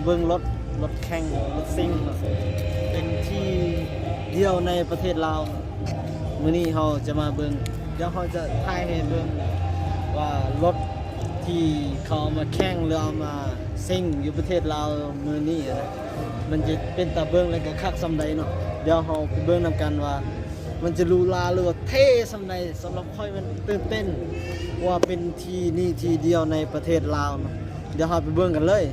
ເບິ່ງລົດ ລົດແຂ່ງ ລົດຊິ່ງ ເປັນທີ່ດຽວໃນປະເທດລາວ. ມື້ນີ້ເຮົາຈະມາເບິ່ງ ດຽວເຮົາຈະຖ່າຍໃຫ້ເບິ່ງວ່າລົດທີ່ເຂົາເອົາມາແຂ່ງ ຫຼື ເອົາມາຊິ່ງຢູ່ປະເທດລາວມື້ນີ້ນະ ມັນຈະເປັນຕາເບິ່ງ ແລະ ກະຄັກສ່ຳໃດເນາະ. ດຽວເຮົາໄປເບິ່ງນຳກັນວ່າ ມັນຈະຫຼູຫຼາ ຫຼືວ່າເທ່ສ່ຳໃດ. ສຳລັບຂ້ອຍມັນຕື່ນເຕັ້ນ ເພາະວ່າເປັນທີ່ນີ້ທີ່ດຽວໃນປະເທດລາວເນາະ. ດຽວເຮົາໄປເບິ່ງກັນເລີຍ.